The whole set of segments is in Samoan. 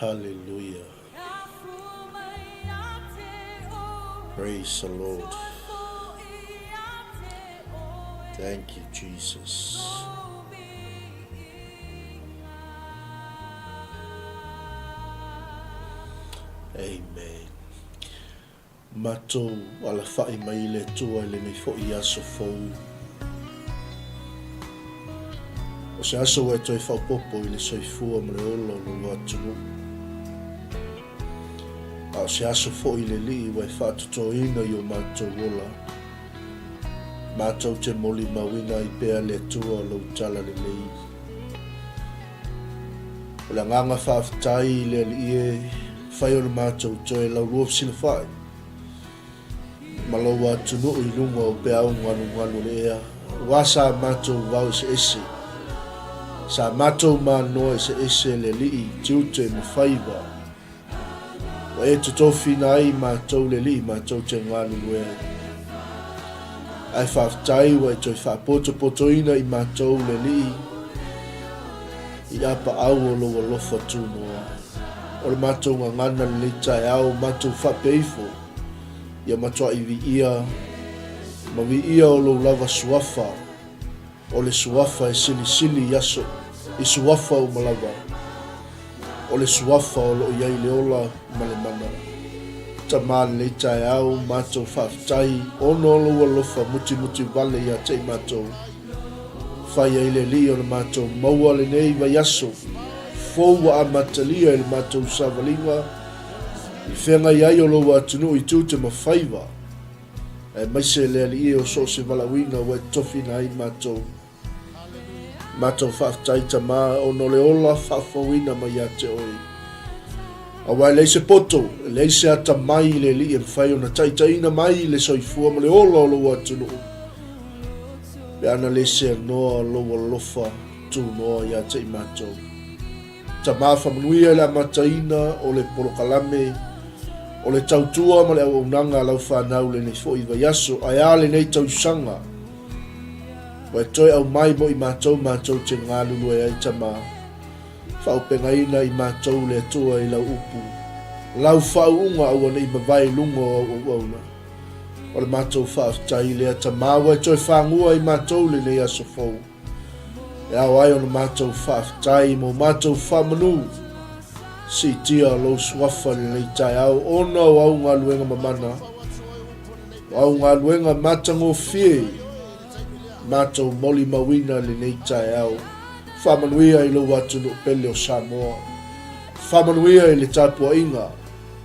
Hallelujah. Praise the Lord. Thank you, Jesus. Amen. Matou alafaʻi mai i le Atua i lenei foʻi aso fou. O se aso ua e toe faaopoopo i le soifua ma le ola o lou atunuu. A o se aso foʻi le Alii ua e faatotoina i o matou ola. Matou te molimauina ai pea le Atua lou tala lelei. O le agaga faafetai i le Alii e fai o le matou toe laulua fesilafai ma lou atunuu i luga o peau galugalu o le ea, aua sa matou vao eseese, sa matou manoa eseese le Alii, tiute ma faiva. Ua e totofina ai matou le Alii matou te galulue ai. Ae faafetai ua e toe faapotopotoina i matou le Alii i apaau o lou alofa tunoa. O le matou gagana lenei taeao, matou faapea ifo, ia matuai viia ma viia o lou lava suafa, O le suafa e silisili i aso, i suafa uma lava. O le suafa o lo o i ai le ola ma le mana. Tama lenei taeao, matou faafetai ona o lou alofa mutimuti vale ia te i matou. Fai ai le Alii o le matou maua lenei vaiaso fou ua amatalia i le matou savaliga i feagai ai o lou atunuu i tiute ma faiva. Aemaise le Alii o so o se valaauina ua e tofina ai matou. Matou faafetai Tama ona o le ola faafouina mai ia te Oe. Aua e leai se poto, e leai se atamai i le Alii e mafai ona taitaiina mai le soifua ma le ola o lou atunuu, pe ana le seanoa lou alofa tunoa ia te i matou. Tama faamanuia i le amataina o le polokalame o le tautua ma le auaunaga a lau fanau lenei foi vaiaso, ae a lenei tausaga ua e toe aumai mo i matou matou te galulue ai Tama. Faaopegaina i matou le Atua i lau upu, lau faauuga aua ne i mavae i luga o au auauna. O le matou faafetai lea Tama ua e toe fagua i matou lenei aso fou. E ao ai ona matou faafetai mo matou faamanu. Siitia lou suafa i lenei taeao ona o au galuega mamana, o au galuega matagofie matou molimauina i lenei taeao. Faamanuia i lou atunuu pele o Samoa. Faamanuia i le tapuaiga,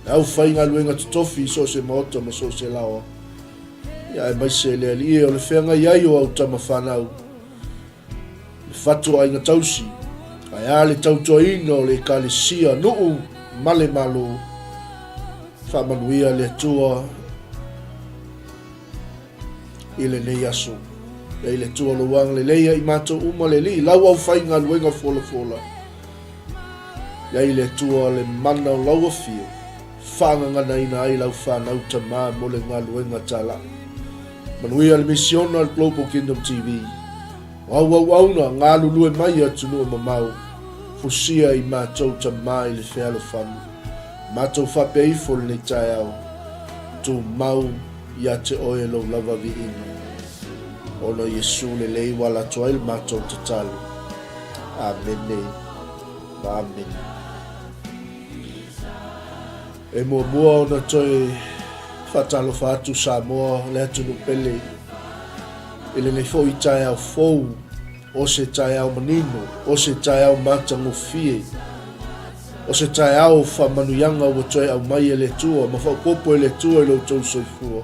le aufaigaluega totofi i so o se maota ma so o se laoa. Ia aemaise le Alii e o le feagai ai o au tama fanau, le fatu aiga tausi, ae a le tautuaina o le Ekalesia, nuu ma le Malo. Faamanuia le Atua i lenei aso. Ia i le Atua lou agalelei ia i matou uma le Alii, lau aufaigaluega folafola. Ia i le Atua le mana o lau afio. Faagaganaina ai lau fanau tama mo le galuega talai. Manuia le misiona a le Global Kingdom TV. O au auauna galulue mai i atunuu e mamao, fusia i matou tama i le fealofani. Matou faapea ifo lenei taeao, tumau ia te oe lou lava viiga. Ona o Iesu lelei ua ala atu ai le matou tatalo. Amene ma amene. E muamua ona toe faatalofa atu Samoa, le atunuu pele, i lenei foi taeao fou, o se taeao manino, o se taeao matagofie, o se taeao faamanuiaga ua toe aumai e le Atua ma faaopoopo e le Atua i lo outou soifua.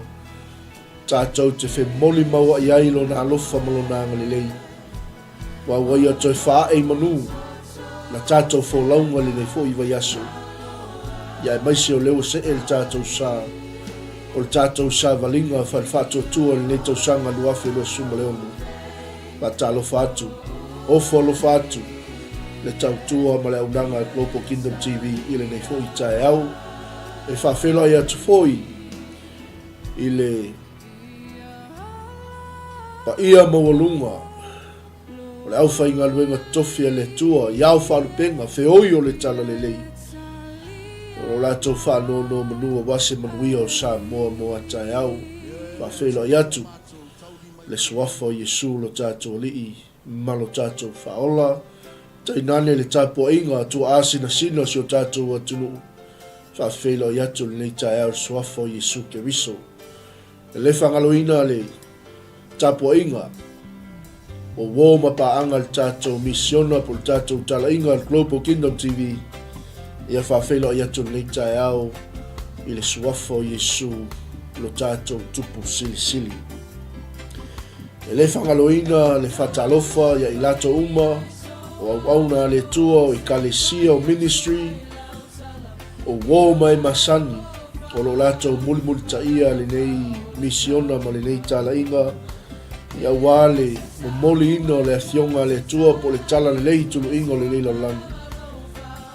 Tatou te femolimaua'i ai Lona alofa ma Lona agalelei. Ua ua ia toe faae i manu la tatou folauga i lenei foi vaiaso, ia aemaise o lea ua see le tatou sa, o le tatou savaliga faale-faatuatua i lenei tausaga 2026. Faatalofa atu, ofo alofa atu le tautua ma le aunaga a Global Kingdom TV i lenei foi taeao. E faafeiloai atu foi i le Paia maualuga o le aufaigaluega totofi a le Atua i ao faalupega, feoi o le Talalelei. O lo latou faanonomanu aua se manuia o Samoa mo a taeao. Faafeiloai atu le Suafa o Iesu lo tatou Alii ma lo tatou Faaola, tainane le tapuaiga tuaa sinasina o si o tatou atunuu. Faafeiloai atu lenei taeao i le Suafa o Iesu Keriso. E le faagaloina le tapuaiga o uo ma paaga i le tatou misiona po o le tatou talaiga le Global Kingdom TV. Ia faafeiloai atu lenei taeao i le suafa o Iesu lo tatou Tupu Silisili. E le faagaloina le faatalofa ia i latou uma o auauna a le Atua o Ekalesia o ministry, O uo ma e masani o lo latou mulimulitaia lenei misiona ma lenei talaiga i auā le momoliina o le Afioga a le Atua po o le Tala Lelei i tuluiga o lenei lalolagi.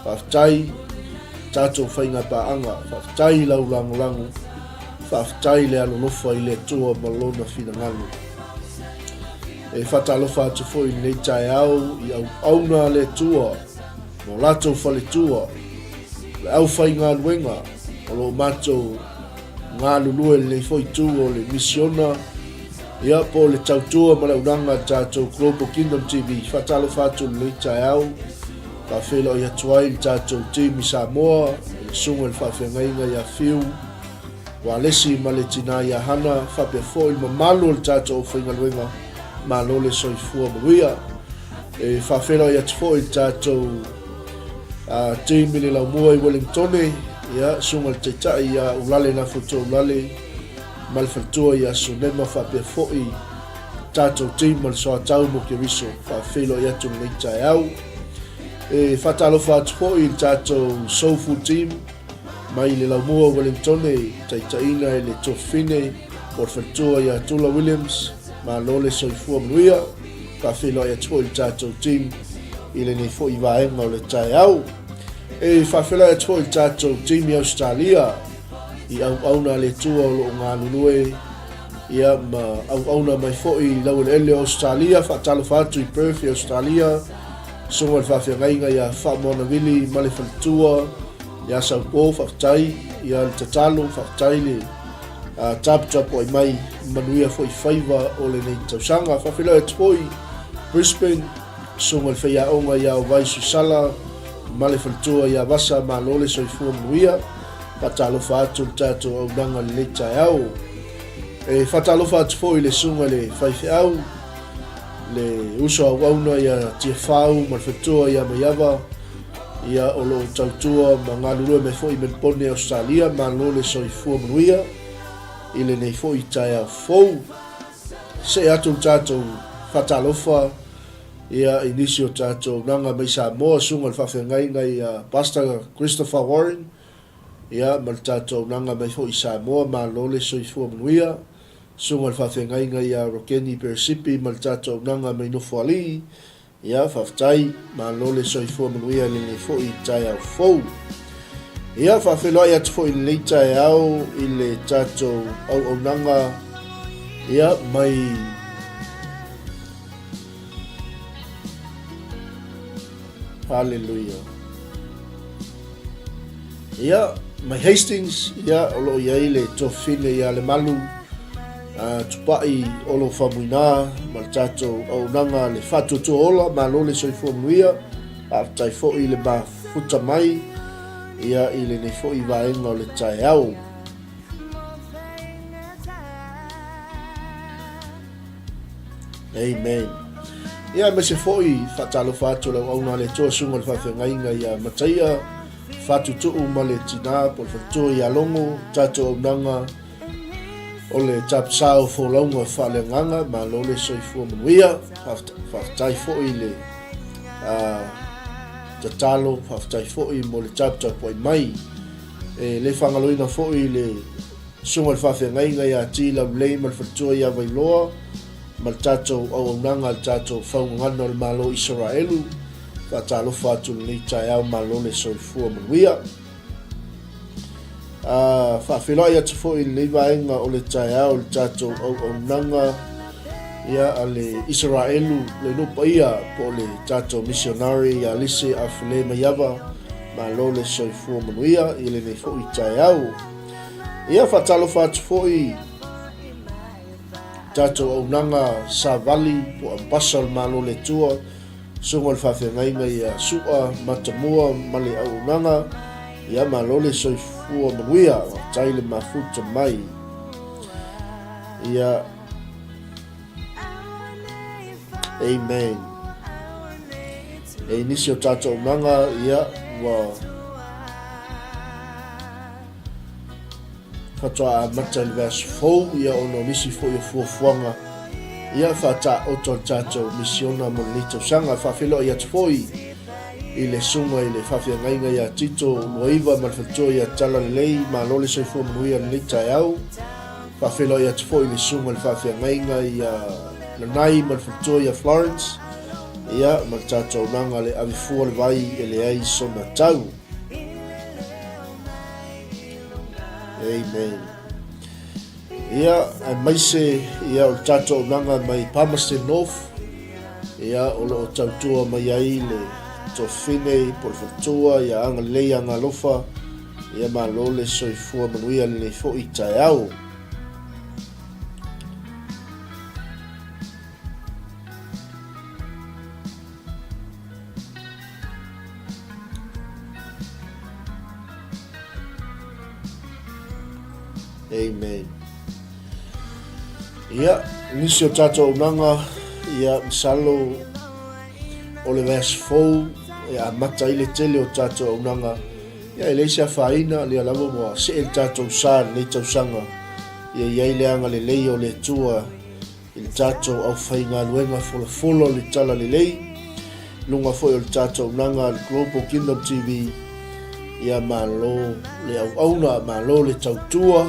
Faafetai tatou faigapaaga, faafetai i lau lagolago, faafetai le alolofa i le Atua ma Lona finagalo. E faatalofa atu foi i lenei taeao i auauna a le Atua ma o latou faletua, le aufaigaluega o lo o matou galulue i lenei foi itu o le misiona, ia, po o le tautua ma le auaunaga a le tatou Global Kingdom TV. Faatalofa atu i lenei taeao, faafeiloai atu ai i le tatou team i Samoa, i le susuga i le faafeagaiga ia Fiu, Walesi ma le tina ia Hana, faapea foi le mamalu o le tatou aufaigaluega, malo le soifua manuia. E faafeiloai atu foi i le tatou team i le laumua i Wellingtone, ia, susuga i le Taitai ia Ulale Nafotoa Ulale ma le faletua ia Sunema faapea foi tatou team ma le soatau mo Keriso. Faafeiloai atu i lenei taeao. E faatalofa atu foi i le tatou Soul Food Team mai le laumua o Wellingtone, taitaiina e le Tofine o le faletua ia Tula Williams. Malo le soifua manuia. Faafeiloai atu foi i le tatou team i lenei foi vaega o le taeao. E faafeiloai atu foi i le tatou team i Ausetalia i auauna a le Atua o lo o galulue ia ma auauna mai foi i laueleele o Ausetalia. Faatalofa atu i Perth i Ausetalia, susuga i le faafeagaiga ia Faamoanavili ma le faletua ia Saupo, faafetai ia le tatalo, faafetai le taputapuai mai, manuia foi faiva o lenei tausaga. Faafeiloai atu foi Brisbane, susuga i le faiaoga ia Ovai Susala ma le faletua ia Vasa, malo le soifua manuia. Faatalofa atu le tatou auaunaga i lenei taeao. E faatalofa atu foi i le susuga i le faifeau, le uso auauna ia Tiafau ma le faletua ia Maiava, ia o lo o tautua ma galulue mai foi i Melbourne, Ausetalia. Malo le soifua manuia i lenei foi taeao fou. See atu le tatou faatalofa ia i nisi o tatou auaunaga mai Samoa, susuga i le faafeagaiga ia Pastor Christopher Warren, ia ma le tatou auaunaga mai foi i Samoa. Malo le soifua manuia. Susuga i le faafeagaiga ia Rokeni Peresipi ma le tatou auaunaga mai Nofoalii, Ia, faafetai, malo le soifua manuia i lenei foi taeao fou. Ia, faafeiloai atu foi i lenei taeao i le tatou auaunaga, ia, mai Haleluia. Ia, mai Hastings, ia, o lo o i ai le tuafafine ia Lemalu, Tupai Olo Faumuina ma le tatou auaunaga le Faatuatua Ola, malo le soifua manuia, faafetai foi le mafuta mai, ia, i lenei foi vaega o le taeao. Amen. Ia, aemaise foi, faatalofa atu le auauna a le Atua, susuga i le faafeagaiga ia Mataia, Fatutuu ma le tina po o le faletua ia Logo, tatou auaunaga o le tapisa o folauga faaleagaga, malo le soifua manuia. Faafetai foi le tatalo, faafetai foi mo le taputapuai mai. E le faagaloina foi le Susuga i le Faafeagaiga ia Ti Laulelei ma le faletua ia Vailoa ma le tatou auaunaga a le tatou Faugagana o le Malo o Isaraelu. Faatalofa atu i lenei taeao, malo le soifua manuia. Faafeiloai atu foi i lenei vaega o le taeao i le tatou auaunaga ia a le Isaraelu, le nuu paia po o le tatou missionary ia Lise Afele Maiava. Malo le soifua manuia i lenei foi taeao. Ia, faatalofa atu foi tatou auaunaga savali po o ambasa o le Malo o le Atua, susuga o le faafeagaiga ia Su'a Matamua ma le auaunaga. Ia malo le soifua manuia, faafetai le mafuta mai. Ia Amen. E nisi o tatou auaunaga, ia ua Faatoa amata i le vaiaso fou ia ona o nisi foi o fuafuaga ia faataoto a le tatou misiona mo lenei tausaga. E faafeiloai atu foi i le susuga i le faafeagaiga ia Tito Luaiva ma le faletua ia Talalelei, malo le soifua manuia i lenei taeao. Faafeiloai atu foi i le susuga i le faafeagaiga ia Lanai ma le faletua ia Florence, ia ma le tatou auaunaga le avefua le vai e leai sona tau. Amen. Ia, aemaise ia o le tatou auaunaga mai Palmerston North, ia o lo o tautua mai ai le Tofine po o le Faletua, ia agalelei agalofa, ia malo le soifua manuia lenei foi taeao. Amen. Ia, nisi o tatou auaunaga, ia, masalo o le vaiaso fou e amata ai le tele o tatou auaunaga. Ia, e leai se afaina, lea lava ua see le tatou sa i lenei tausaga. Ia i ai le agalelei o le Atua i le tatou aufaigaluega folafola o le Talalelei, luga foi o le tatou auaunaga a le Global Kingdom TV, ia malo le auauna, malo le tautua,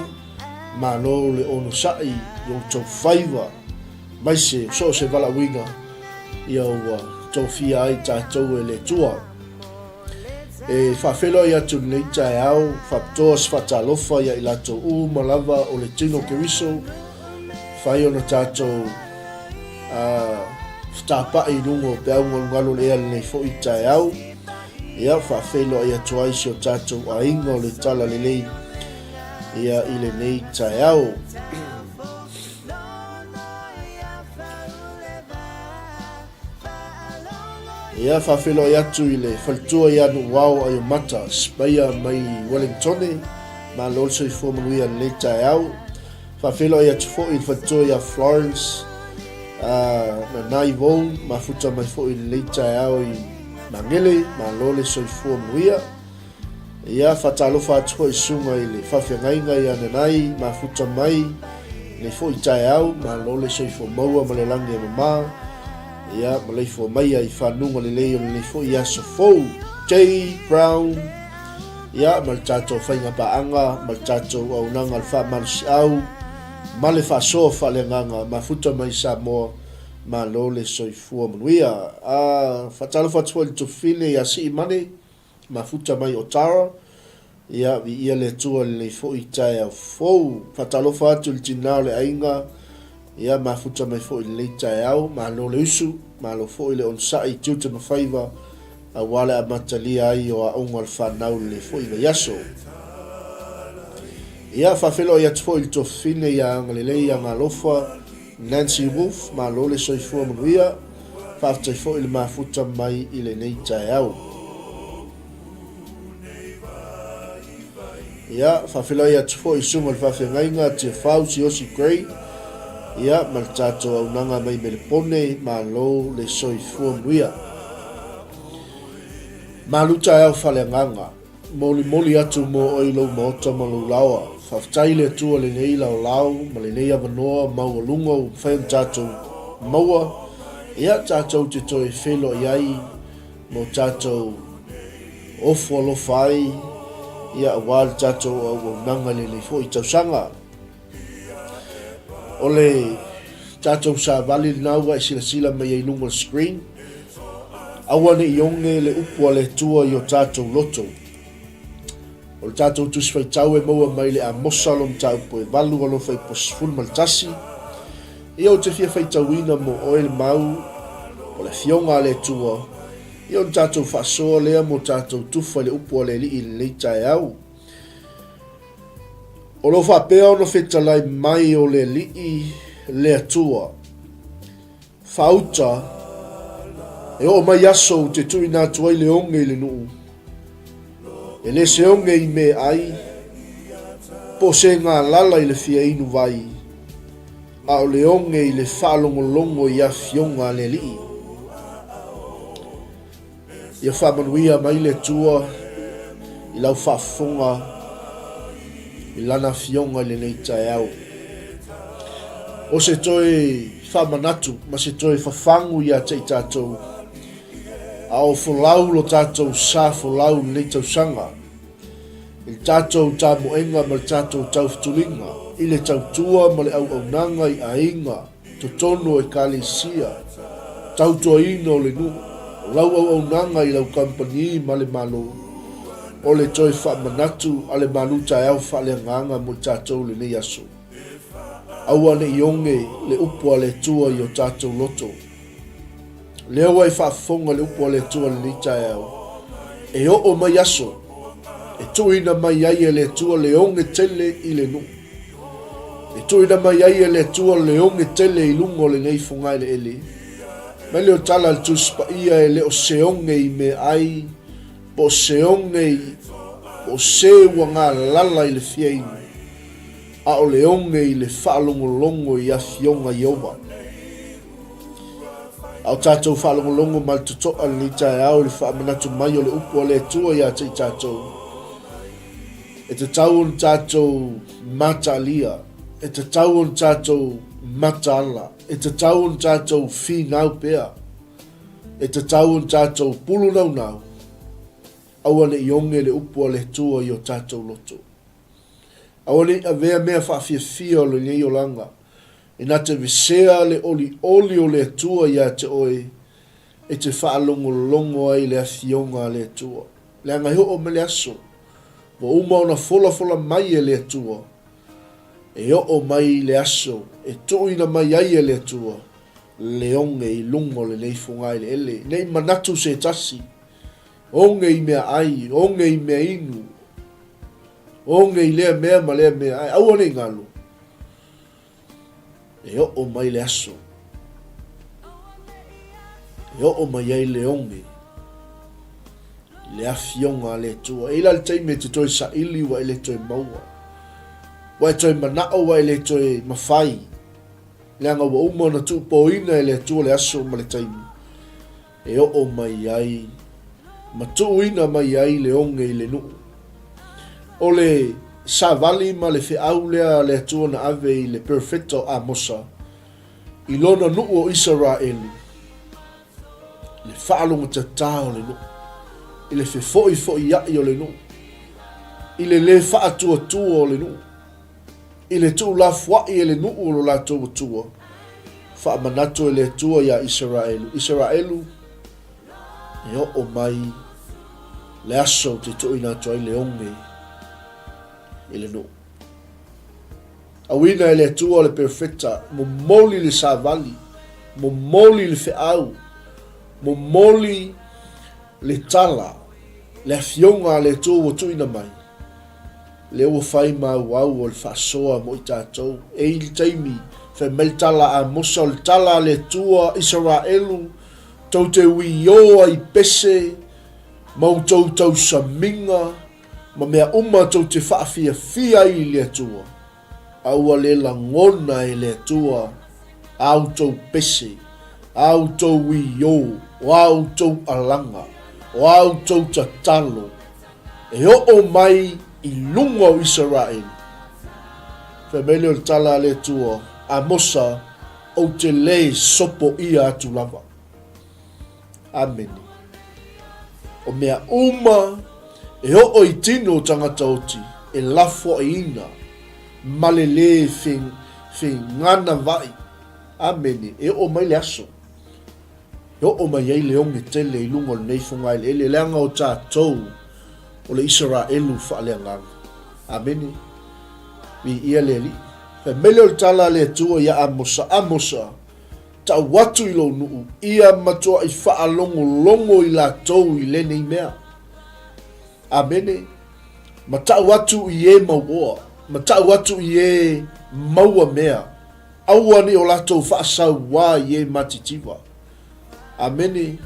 malo le onosai i outou faiva, aemaise so o se valaauina ia ua tofia ai tatou e le Atua. E faafeiloai atu i lenei taeao, faapitoa se faatalofa ia i latou uma lava o le tino Keriso, fai ona tatou fetapa'i i luga o peau galugalu o le ea lenei foi taeao. Ia, faafeiloai atu ai si o tatou aiga o le Talalelei ia i lenei taeao. Ia, faafeiloai atu i le faletua ia Nuuao Aiomata Sipaia mai Wellingtone, malo le soifua manuia i lenei taeao. Faafeiloai atu foi i le faletua ia Florence Nanai Vou, mafuta mai foi i lenei taeao i Magele, malo le soifua manuia. Ia, faatalofa atu foi i susuga i le faafeagaiga ia Nanai, mafuta mai lenei foi taeao, malo le soifua maua ma le lagi e mama, ia, maleifua maia i fanuga lelei o lenei foi aso fou. J. Brown, ia, ma le tatou faiga paaga ma le tatou auaunaga o le faamalosiau ma le faasoa faaleagaga, mafuta mai Samoa, malo le soifua manuia. A, faatalofa atu foi i le Tufine ia Siimane, Mafuta mai o Tara, ia, viia le Atua i lenei foi taeao fou. Faatalofa atu i le tina o le aiga, ia, mafuta mai foi i lenei taeao. Malo le usu, malo foi le onosai i tiute ma faiva, aua le amatalia ai o aoga o le fanau i lenei foi vaiaso. Ia, faafeiloai atu foi i le tuafafine ia Agalelei ia Galofa, Nancy Wolf, malo le soifua manuia. Faafetai foi le mafuta mai i lenei taeao. Ia, faafeiloai atu foi i susuga i le faafeagaiga Tiafau Siaosi Gray, ia, ma le tatou auaunaga mai Melepone, malo le soifua manuia. Malu taeao faaleagaga. Molimoli atu mo oe i lou maota ma lou laoa. Faafetai i le Atua lenei laolao ma lenei avanoa maualuga ua mafai ona tatou maua, ia tatou te toe feiloai ai mo tatou ofo alofa ai, ia aua le tatou auaunaga i lenei foi tausaga. O le tatou savali lena ua e silasila mai ai i luga o le screen. Aua ne i oge le upu a le Atua i o tatou loto. O le tatou tusi faitau e maua mai le Amosa lo mataupu e 8 alofa i 11. Ia ou te fia faitauina mo oe le mau o le Afioga a le Atua. Ia ona tatou faasoa lea mo tatou tufa i le upu a le Alii i lenei taeao. O lo o faapea ona fetalai mai o le Alii le Atua. Faauta, e oo mai aso ou te tuuina atu ai le oge i le nuu. E le se oge i meaai, po o se galala i le fia inu vai, a o le oge i le faalogologo i afioga a le Alii. Ia faamanuia mai le Atua i lau faafofoga i Lana Afioga i lenei taeao. O se toe faamanatu ma se toe fafagu ia te i tatou, a o folau lo tatou sa folau i lenei tausaga, i le tatou tamoega ma le tatou taufutuliga, i le tautua ma le auaunaga i aiga, totonu o Ekalesia, tautuaina o le nuu, o lau auaunaga i lau kamupani ma le Malo, o le toe faamanatu a le malu taeao faaleagaga mo i tatou i lenei aso. Aua ne i oge le upu a le Atua i o tatou loto. Lea ua e faafofoga i le upu a le Atua i lenei taeao, e oo mai aso e tuuina mai ai e le Atua le oge tele i le nuu. E tuuina mai ai e le Atua le oge tele i luga o lenei fogaeleele. Mai lea o tala a le Tusi Paia e le o se oge i meaai, po o se oge i, po o se ua galala i le fiainu, a o le oge i le faalogologo i afioga Ieova. A o tatou faalogologo ma le totoa i lenei taeao i le faamanatu mai o le upu a le Atua ia te i tatou, e tatau ona tatou mataalia, e tatau ona tatou mataala, e tatau ona tatou finau pea, e tatau ona tatou pulunaunau, aua ne i oge le upu a le Atua i o tatou loto. Aua ne i avea mea faafiafia o lenei olaga, Ina te vesea le olioli o le Atua ia te oe, e te faalogologo ai i le afioga a le Atua. Leaga e oo mai le aso, ua uma ona folafola mai e le Atua, e oo mai le aso e tuuina mai ai e le Atua le oge i luga o lenei fogaeleele, ne i manatu se tasi, oge i meaai, oge i meainu, oge i lea mea ma lea mea, ae aua ne i galo. E oo mai le aso e oo mai ai le oge i le afioga a le Atua. E i la le taimi e te toe saili ua e le toe maua. Ua e toe manao ua e le toe mafai. Leaga ua uma ona tuupōina e le Atua le aso ma le taimi. e oo mai ai ma tuuina mai ai le oge i le nuu. O le savali ma le feau lea a le Atua na ave i le perofeta o Amosa i lona nuu o Isaraelu, i le faalogotatā o le nuu, i le fefoifoiaʻi o le nuu, i le lē faatuatua o le nuu, I le tuulafoaʻi e le nuu o lo latou Atua, faamanatu e le Atua iā Isaraelu, Isaraelu, e oo mai le aso ou te tuuina atu ai le oge i le nuu. Auina e le Atua le perofeta, momoli le savali, momoli le feau, momoli le tala, le afioga a le Atua ua tuuina mai. Lea ua fai ma auau o le faasoa mo i tatou. E i le taimi, fai mai le tala a Amosa, o le tala a le Atua, Isaraelu, tou te uiō ai i pese ma outou tausamiga ma mea uma tou te faafiafia ai i le Atua. A ua le lagona e le Atua a outou pese, a outou uiō, o a outou alaga, o a outou tatalo, e oo mai i luga o Isaraelu. Fai mai lea o le tala a le Atua, Amosa, ou te le sopoia atu lava. Amene. O mea uma e oo i tino o tagata oti e lafoaiina ma le lē feganavaʻi. Amene. E oo mai le aso e oo mai ai le oge tele i luga o lenei fogaeleele, leaga o tatou o le Isaraelu faaleagaga. Amene. Viia le Alii. Fai mai lea o le tala a le Atua ia Amosa, Amosa! Tau atu i lou nuu, ia matuai faalogologo i latou i lenei mea. Amene. Ma tau atu i e mauoa, ma tau atu i e maua mea, aua ne i o latou faasauā i e matitiva. Amene.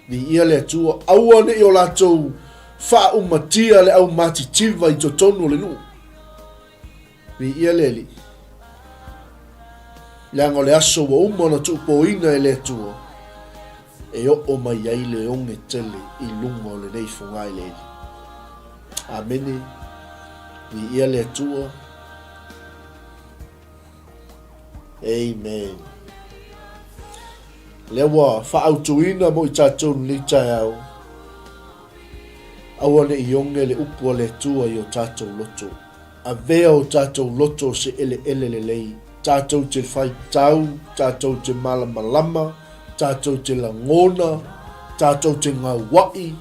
Viia le Atua, aua ne i o latou faaumatia le au matitiva i totonu o le nuu. Viia le Alii. Leaga o le aso ua uma ona tuupoina e le Atua, e oo mai ai le oge tele i luga o lenei fogaeleele. Amene. Viia le Atua. Amen. Lea ua faaautuina mo i tatou lenei taeao, aua ne i oge le upu a le Atua i o tatou loto. Avea o tatou loto se eleele lelei, tatou te faitau, tatou te malamalama, tatou te lagona, tatou te gauaʻi,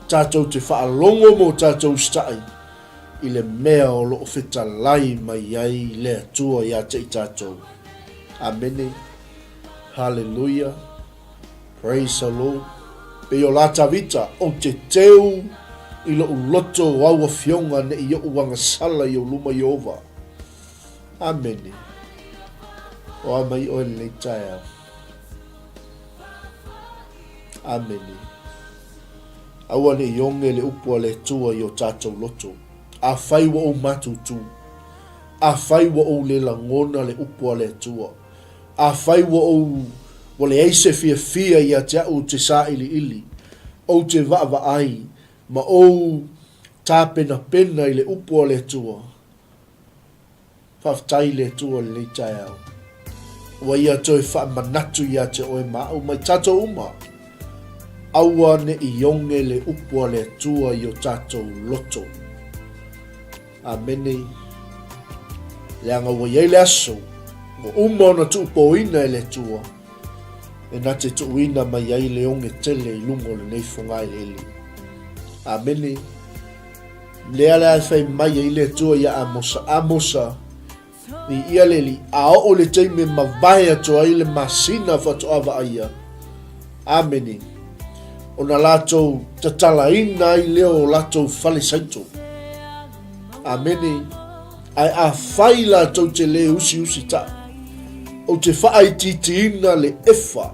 tatou te faalogo mo tatou usitai i le mea o lo o fetalai mai ai le Atua ia te i tatou. Amene. Haleluia. Praise the Lord. Pei o la Tavita, ou te teu i loʻu loto o au afioga ne i oʻu agasala i ou luma Ieova. Amene. O a mai oe lenei taeao. Amene. Aua ne i oge le upu a le Atua i o tatou loto. Afai ua ou matutu, afai ua ou le lagona le upu a le Atua, Afai ua ou ua leai se fiafia ia te a'u te sāiliili, ou te vaavaai, ma ou tāpenapena i le upu a le Atua. Faafetai i le Atua i lenei taeao, ua Ia toe faamanatu ia te oe ma a'u ma i tatou uma, aua ne i oge le upu a le Atua i o tatou loto. Amene. Leaga ua i ai le aso, ua uma ona tuupōina e le Atua, e na te tuuina mai ai le oge tele i luga o lenei fogaeleele. Amene. Lea la e fai mai ai le Atua ia Amosa, Amosa, I ia le alii, a oo le taimi e mavae atu ai le masina faatoa vaaia. Amene. Ona latou tatalaina ai lea o latou fale saito. Amene. Ae afai latou te lē usiusi taʻu, ou te faaitiitiina le efa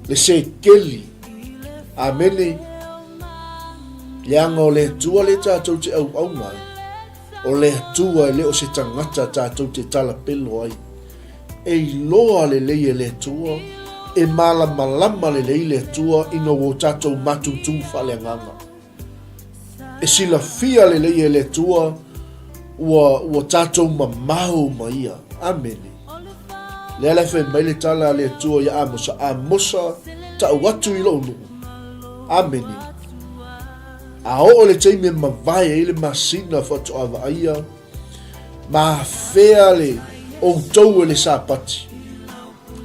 le sekeli. Amene. Leaga o le Atua le tatou te auauna ai. O le Atua e le o se tagata tatou te talapelo ai. E iloa lelei e le Atua, e malamalama lelei le Atua ina ua o tatou matutu faaleagaga. E silafia lelei e le Atua ua, ua tatou mamao ma Ia. Amene. Lea la e fai mai le tala a le Atua ia Amosa, Amosa, tau atu i lou nuu. Amene. A oo le taimi e mavae ai le masina faatoa vaaia, ma afea le outou e le Sapati.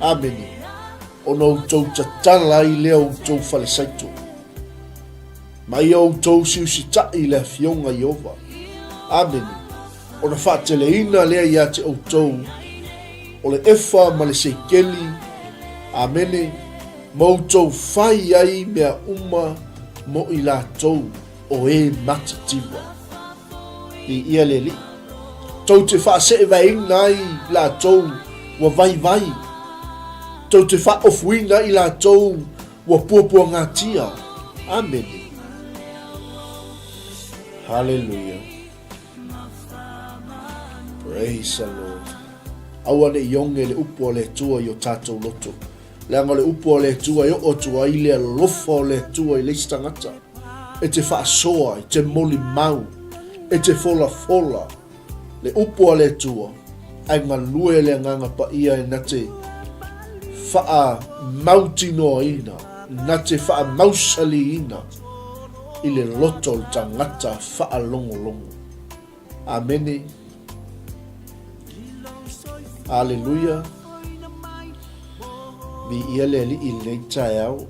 Amene. Ona outou tatala ai lea outou falesaito. Ma ia outou siusitai i le Afioga Ieova. Amene. Ona faateleina lea ia te outou o le efa ma le sekeli, amene, ma outou fai ai mea uma mo i latou o e matitiva. Viia le Alii. Tou te faaseevaeina ai latou ua vaivai. Tou te faaofuina ai latou ua puapuagatia. Amene. Haleluia. Praise the Lord. Aua ne i oge le upu a le Atua i o tatou loto. Leaga o le upu a le Atua e oo atu ai le alofa o le Atua i le isi tagata. E te faasoa, e te molimau, e te folafola le upu a le Atua, ae galue le Agaga Paia e na te faamautinoaina, na te faamausaliina i le loto o le tagata faalogologo. Amene. Aleluia. Viia le Alii i lenei taeao.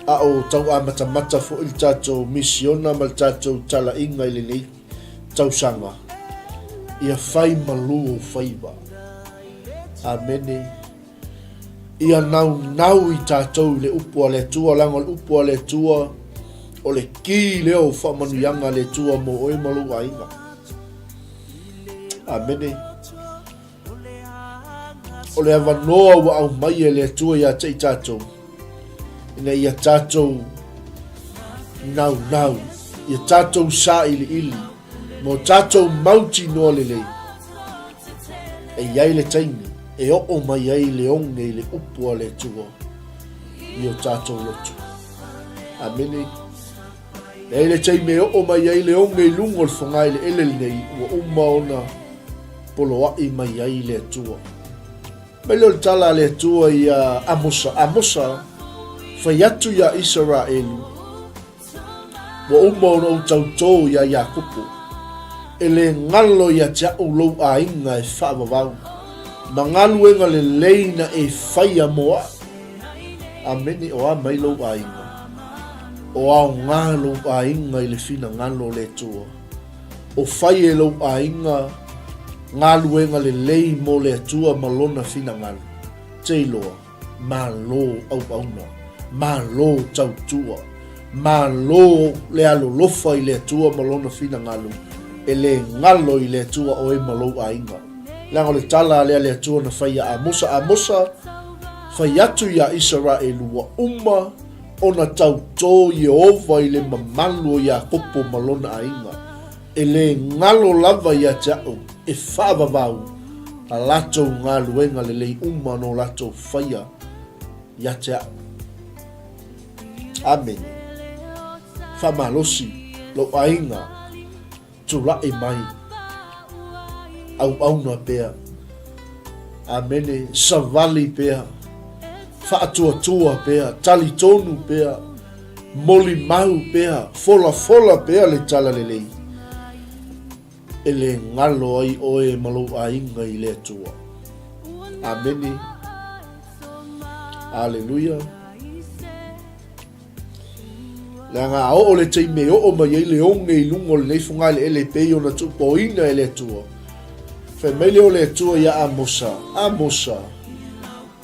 A o tau amatamata foi le tatou misiona ma le tatou talaiga i lenei tausaga, ia fai malu ou faiva. Amene. Ia naunau i tatou i le upu a le Atua, leaga o le upu a le Atua, o le ki lea o faamanuiaga a le Atua mo oe ma lou aiga. Amene. O le avanoa ua aumai e le Atua ia te i tatou, ina ia tatou naunau, ia tatou sailiili, mo tatou mautinoa lelei, e i ai le taimi e oo mai ai le oge i le upu a le Atua i o tatou loto. Amene. E i ai le taimi e oo mai ai le oge i luga o le fogaeleele lenei ua uma ona poloai mai ai le Atua. Mai lea o le tala a le Atua ia Amosa, Amosa, fai atu iā Isaraelu, Ua uma ona ou tautō iā Iakopo, e le galo ia te a'u lou aiga e faavavau, ma galuega lelei na e faia mo a'u. Amene, o a mai lou aiga? O aoga lou aiga i le finagalo o le Atua. O fai e lou aiga galuega lelei mo le Atua ma Lona finagalo. Te iloa, malo auauna, malo tautua, malo le alolofa i le Atua ma Lona finagalo, e le galo i le Atua oe ma lou aiga. Leaga o le tala lea a le Atua na fai iā Amosa, Amosa, fai atu iā Isaraelu ua uma ona tautō Ieova i le mamalu o Iakopo ma lona aiga, e le galo lava ia te a'u e faavavau a latou galuega lelei uma no latou faia ia te a'u. Amene. Faamalosi lou aiga. Tulai mai, auauna pea. Amene, savali pea, faatuatua pea, talitonu pea, molimau pea, folafola pea le talalelei, e le galo ai oe ma lou aiga i le Atua. Amene. Aleluia. Leaga a oo le taimi e oo mai ai le oge i luga o lenei fogaeleele e pei ona tuupoina e le Atua, fai mai lea o le Atua iā Amosa, Amosa,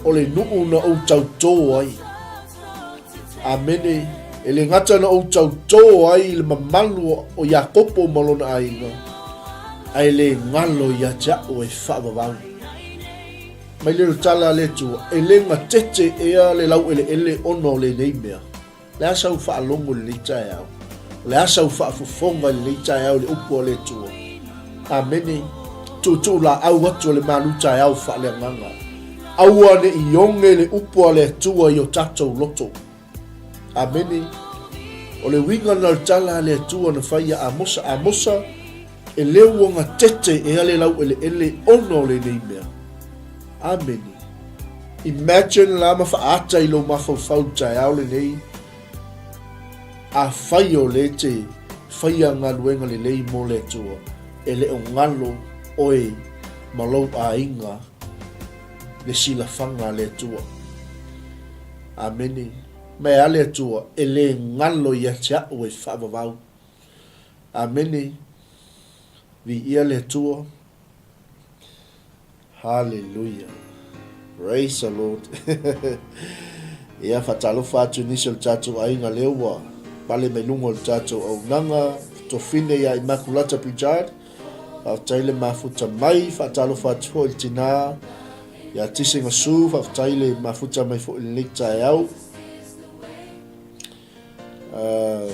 o le nuu na ou tautō ai. Amene, e le gata na ou tautō ai i le mamalu o Iakopo ma lona aiga, ae le galo ia te a'u e faavavau. Mai lea o le tala a le Atua, e le gatete ea le laueleele ona o lenei mea. O le a sau faalogo i lenei taeao? O le a sau faafofoga i lenei taeao i le upu a le Atua? Amene. Tuutuu laau atu o le malu taeao faaleagaga. Aua ne i oge le upu a le Atua i o tatou loto. Amene. O le uiga na o le tala a le Atua na fai ia Amosa. Amosa, e le ua gatete ea le laueleele ona o lenei mea. Amene. Imagine la ma faaata i lou mafaufau i le taeao lenei, afai o le te faia galuega lelei mo le Atua, e le o galo oe ma lou aiga le silafaga a le Atua. Amene. Ma e a le Atua, e le galo ia te a'u e faavavau. Amene. Viia le Atua. Haleluia. Praise the Lord. Ia, faatalofa atu i nisi o le tatou aiga lea ua pale mai luga o le tatou auaunaga, tofine ia Immaculata Pujard. Faafetai le mafuta mai, faatalofa atu foi i le tinā ia Tise Gasu, faafetai le mafuta mai foi i lenei taeao. Uh,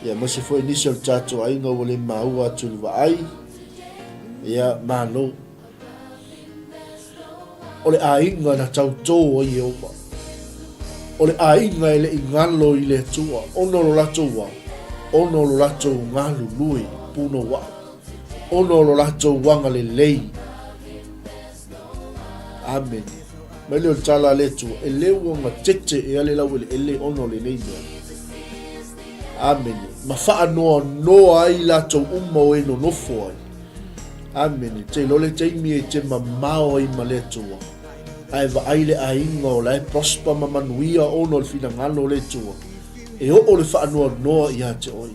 ia aemaise foi nisi o le tatou aiga ua le maua atu i le vaai. Ia, malo. O le aiga na tautō ai Ieova. O le aiga e le i galo i le Atua, ona o lo latou wa, ona o lo latou galulue punouai, ona o lo latou agalelei. Amene. Mai lea o le tala a le Atua, e le ua gatete ea le laueleele ona o lenei mea. Amene. Ma faanoanoa ai latou uma o e nonofo ai. Amene. Te iloa le taimi e te mamao ai ma le Atua, ae vaai le aiga o la e prosper ma manuia ona o le finagalo o le Atua, e oo le faanoanoa ia te oe.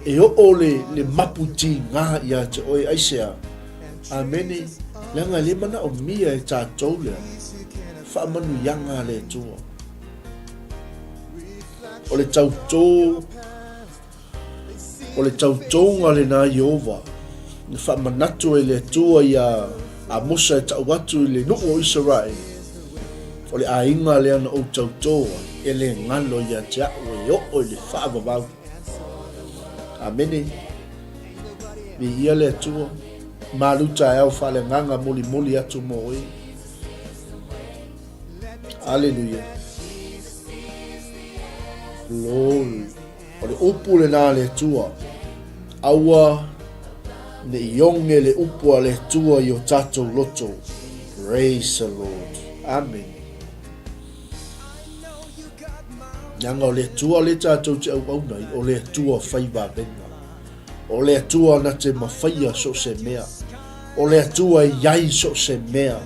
E oo le, le mapu tigā ia te oe, aisea? Amene. Leaga e le manaomia e tatou le faamanuiaga a le Atua. O le tautō, o le tautōga lena Ieova, na faamanatu e le Atua iā Amosa e tau atu i le nuu o Isaraele, o le aiga lea na ou tautō ai, e le galo ia te a'u e oo i le faavavau. Amene. Viia le Atua. Malu taeao faaleagaga molimoli atu mo oe. Aleluia. Glory. O le upu lena a le Atua. Aua ne i oge le upu a le Atua i o tatou loto. Praise the Lord. Amen. Leaga o le Atua le tatou te auauna ai, o le Atua fai vavega. O le Atua na te mawhaia so se mea. O le Atua e iai so se mea.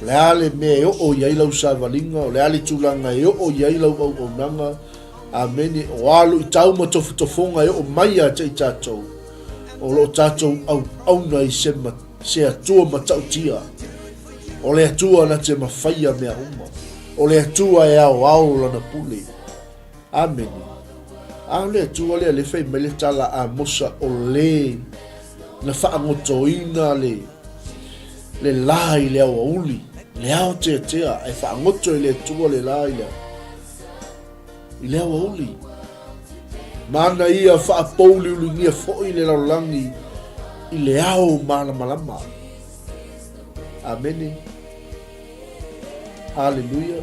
O le a le mea e oo i ai lau savaliga, o le a le tulaga e oo i ai lau auaunaga, Amene, o a luitau ma tofotofoga e oo mai ia te i tatou, o lo o tatou auauna i se, se Atua matautia. O le Atua na te mawhaia mea uma. O le Atua e aoao lana pule. Amene. A o le Atua lea le fai mai le tala a Mosa o le na faagotoina le le la i le aoauli, le aoteatea, e faagoto e le Atua le la i le i le aoauli. Mana ia faapouliuligia foi le lalolagi i le ao malamalama. Amene. Haleluia.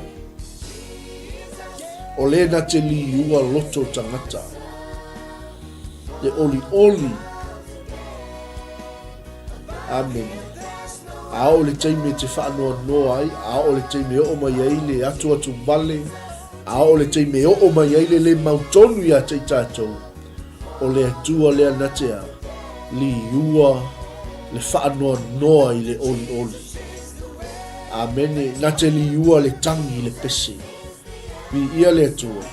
O le na te liua loto tangata. Le oli oli. Amene. A o le taimi e te whaanoa ai, a o le taimi e oo mai ai le atu atu vale, a o le taimi e oo mai ai le le mau tonu ia te i tātou, o le Atua lea na te a, liua le whaanoanoa i le oli oli. Amene, na te liua le tangi i le pese. Vi ia le Atua.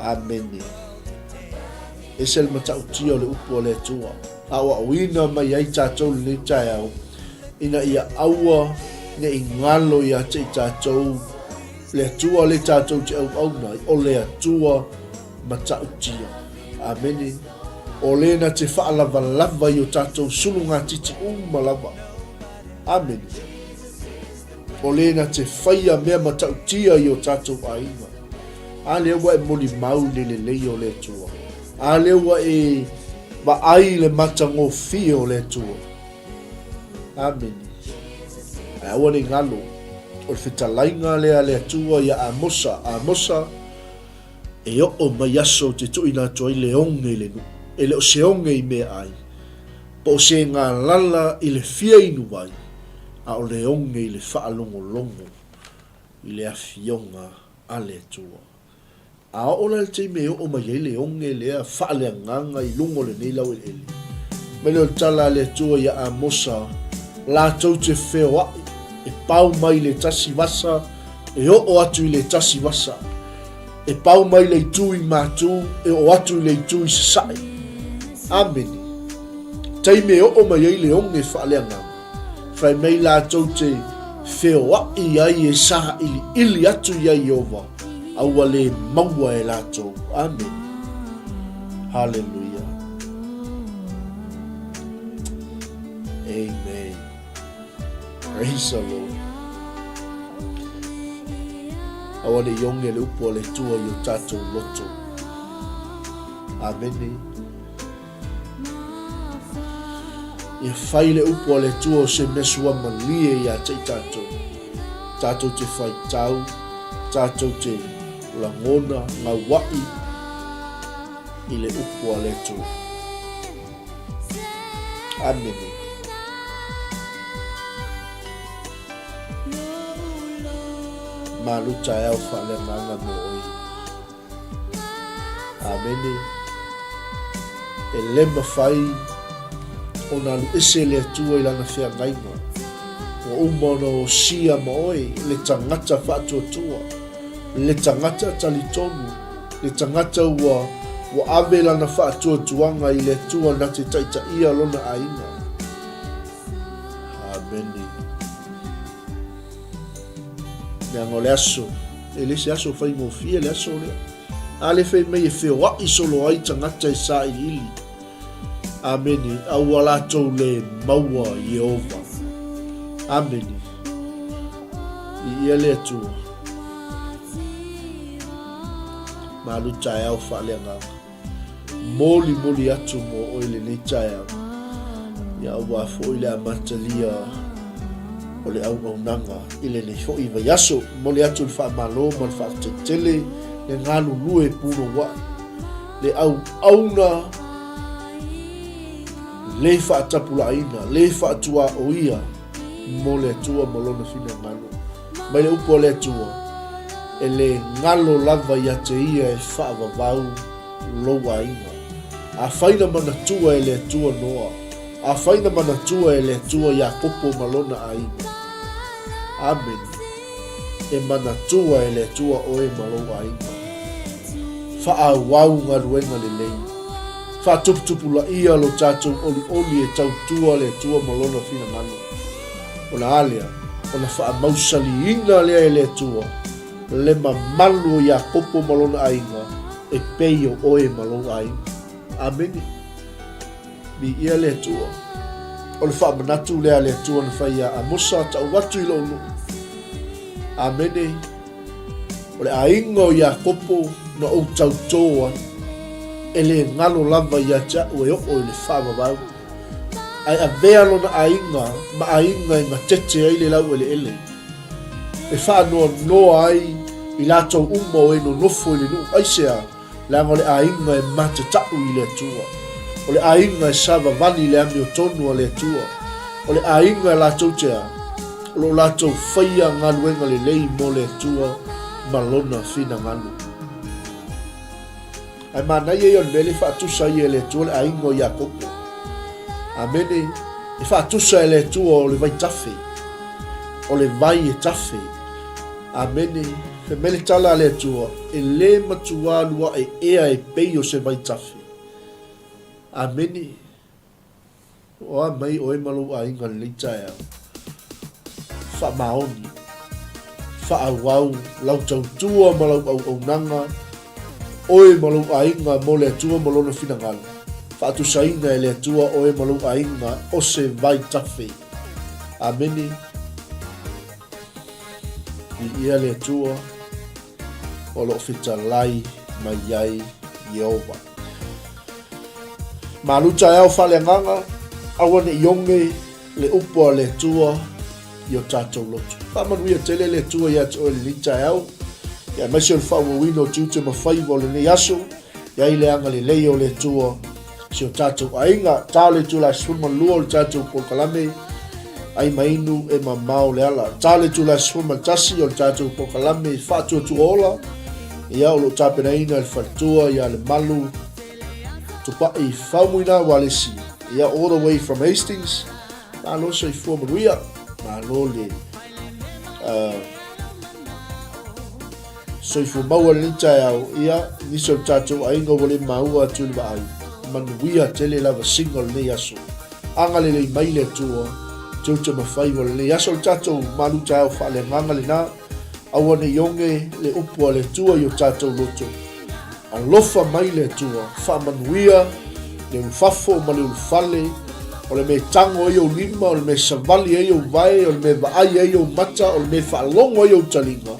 Amene. Ese le matautia o le upu a le Atua. Aoaoina mai ai tatou lenei taeao, ina ia aua ne i galo ia te i tatou le Atua le tatou te auauna ai, o le Atua matautia. Amene. O le na te faalavalava i o tatou sulugatiti uma lava. Amene. O le na te whaia mea matautia i o tatou aiga. A lea ua e molimau i le lelei o le Atua. A lea ua e vaai i le matagofie o le Atua. Amene. Ae aua ne i galo, o le fetalaiga lea a le Atua ia Amosa, Amosa, e oo mai aso te tuuina atu ai le oge i le nuu, e le o se oge i meaai, po o se galala i le fia inu ai, a o le oge i le faalogologo i le afioga a le Atua. A oo la i le taimi e oo mai ai le oge lea faaleagaga i luga o lenei laueleele, mai lea o le tala a le Atua ia Amosa, latou te feoai, e pau mai le tasi vasa e oo atu i le tasi vasa, e pau mai le itu i Matū e oo atu i le itu i Sasae. Amene. Taimi e oo mai ai le oge faaleagaga, fai mai latou te feoai ai e sailiili atu ia Ieova, a ua le maua e latou. Amene. Haleluia. Amen. Praise the Lord. Aua ne i oge le upu a le Atua i o tatou loto. Amene. Ia fai le upu a le Atua o se mea suamalie ia te i tatou. Tatou te faitau, tatou te lagona, gaua'i i le upu a le Atua. Amene. Malu taeao faaleagaga mo oe. Amene. E le mawhai ona alu ese le Atua i lana feagaiga. Ua uma ona osia ma oe le tagata faatuatua, le tagata talitonu, le tagata ua Ua ave lana faatuatuaga i le Atua na te taitaia lona aiga. Amene. Leaga o le aso, e le se aso faigofie le aso lea. A le fai mai e feoai solo ai tagata e sailiili. Amene. A ua latou le maua Ieova. Amene. Viia le Atua. Malu taeao faaleagaga. Molimoli atu mo oe lenei taeao. Ia aua foi le amatalia o le auaunaga i lenei foi vaiaso. Momoli atu le faamalo ma le faafetai tele le galulue punouai, le auauna le faatapulaaina, le faatuaoia mo le Atua ma Lona finagalo. Mai le upu a le Atua, E le galo lava ia te ia e faavavau lou aiga. Afai na manatua e le Atua Noa, afai na manatua e le Atua Iakopo ma lona aiga. Amene. E manatua e le Atua oe ma lou aiga. Faaauau galuega lelei. Faatuputupulaia lo tatou olioli e tautua le Atua ma Lona finagalo. Ona a lea? Ona faamausaliina lea e le Atua le mamalu o Iakopo ma lona aiga e pei o oe ma lou aiga. Amene. Viia le Atua. O le faamanatu lea a le Atua na fai iā Amosa, Tau atu i lou nuu. Amene. O le aiga o Iakopo na ou tautō ai, e le galo lava ia te au e oo i le faavavau. Ae avea lona aiga ma aiga e gatete ai le laueleele, e faanoanoa ai i latou uma o e nonofo i le nuu aisea, leaga o le aiga e matatau i le Atua, o le aiga e savavali i le amiotonu a le Atua, o le aiga e latou te a, o lo o latou faia galuega lelei mo le Atua ma Lona finagalo. Ae manaia ia o le mea lea e faatusa ai e le Atua le aiga o Iakopo. Amene. E faatusa e le Atua o le vai tafe, o le vai e tafe. Amene. Fai mai le tala a le Atua, e le matuā luaeea e pei o se vai tafe. Amene. O a mai oe ma lou aiga lenei taeao? Faamaoni, faaauau lau tautua ma lau auaunaga, oe ma lou aiga mo le Atua ma Lona finagalo. Faatusaina e le Atua oe ma lou aiga o se vai tafe. Amene. Viia le Atua o lo o fetalai mai ai Ieova. Malu taeao faaleagaga, aua ne i oge le upu a le Atua i o tatou loto. Faamanuia tele le Atua ia te oe lenei taeao, aemaise o le faaauauina o tiute ma faiva o lenei aso, e ai le agalelei o le Atua si o tatou aiga. Ta le itula 12 o le tatou polokalame, ai ma inu e mamao le ala. Ta le itula 11 o le tatou polokalame Faatuatua Ola, ia o lo o tapenaina e le faletua ia Lemalu Tupai Faumuina Walesi, ia all the way from Hastings. Malo soifua manuia, malo le soifua maua lenei taeao, ia nisi o le tatou aiga ua le maua atu i le vaai, manuia tele lava singa o lenei aso. Agalelei mai le Atua, tiute ma faiva o lenei aso, le tatou malu taeao faaleagaga lena, aua ne i oge le upu a le Atua i o tatou loto. Alofa mai le Atua, faamanuia le ulufafo ma le ulufale, o le mea e tago ai ou lima, o le mea e savali ai ou vae, o le mea e vaai ai ou mata, o le mea e faalogo ai ou taliga,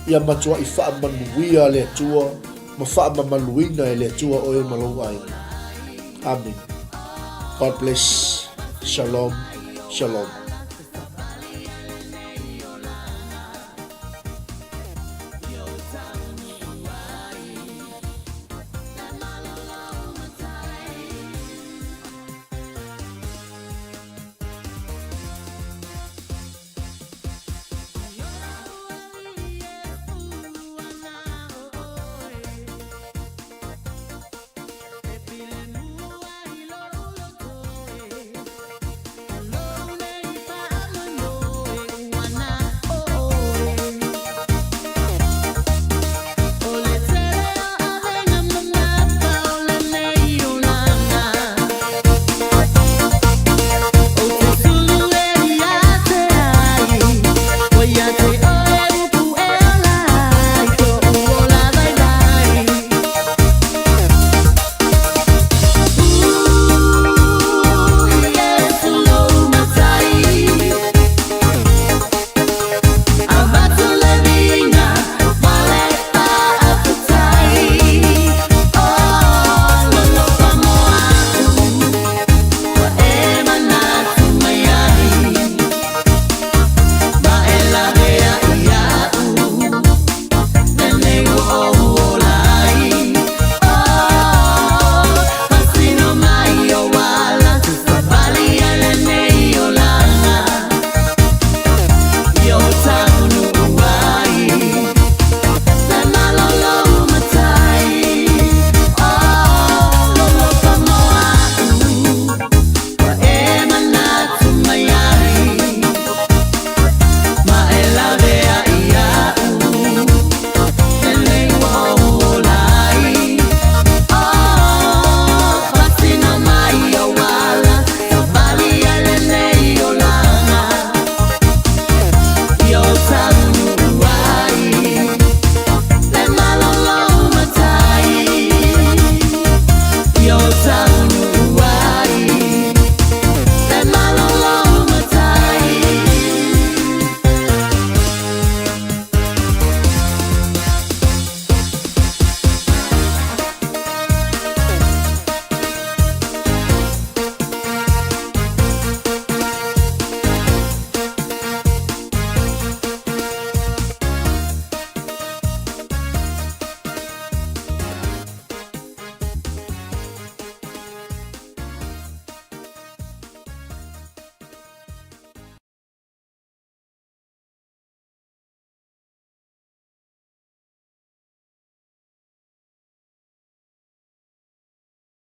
ia matuai faamanuia le Atua ma faamamaluina e le Atua oe ma lou aiga. Amene. God bless. Shalom. Shalom.